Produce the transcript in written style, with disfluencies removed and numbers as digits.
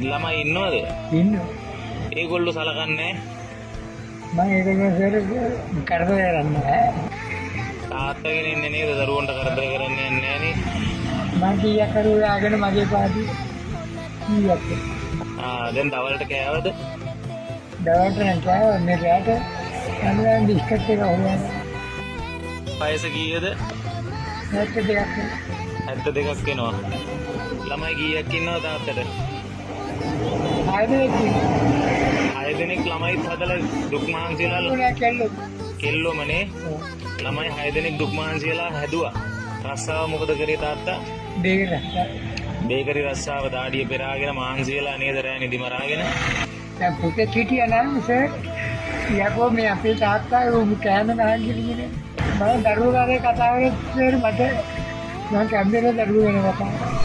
ළමයි ඉන්නවද? ඉන්නවා. ඒගොල්ලෝ සලකන්නේ? මම ඒගොල්ලෝ සර් කරදර කරන්නේ නැහැ. තාත්තගෙන ඉන්නේ නේද? දරුවන්ට කරදර කරන්න යන්නේ නැහැ නේ? මං කීයක් හරි හොයාගෙන මගේ පාටි කීයක්. ආ, දැන් දවල්ට කෑවද? දවල්ට නම් කෑවා. මේ රැට අනිවාර්යෙන් බිස්කට් එක හොයන්න. වයස කීයද? 72ක්. 72ක් වෙනවා. ළමයි කීයක් ඉන්නවද තාත්තට? 6 දෙනෙක් ඉන්නවා. 6 දෙනෙක් ළමයිත් හදලා දුක් මහන්සි වෙලා තුනක් කෙල්ලෝ. කෙල්ලොමනේ. ළමයි 6 දෙනෙක් දුක් මහන්සි වෙලා හැදුවා. රස්සාව මොකද කරේ තාත්තා? බේකරි. බේකරි රස්සාව, දාඩිය පෙරාගෙන මහන්සි වෙලා නේද රෑ නිදි මරාගෙන. දැන් පුතෙක් හිටියා නම් සර්, යකෝ මේ අපේ තාත්තා උඹ කෑම නහන් කියලා. මම දරුවෝ ගැන කතා කරලා සර්, මට මං කැමති දරුවෝ ගැන කතා.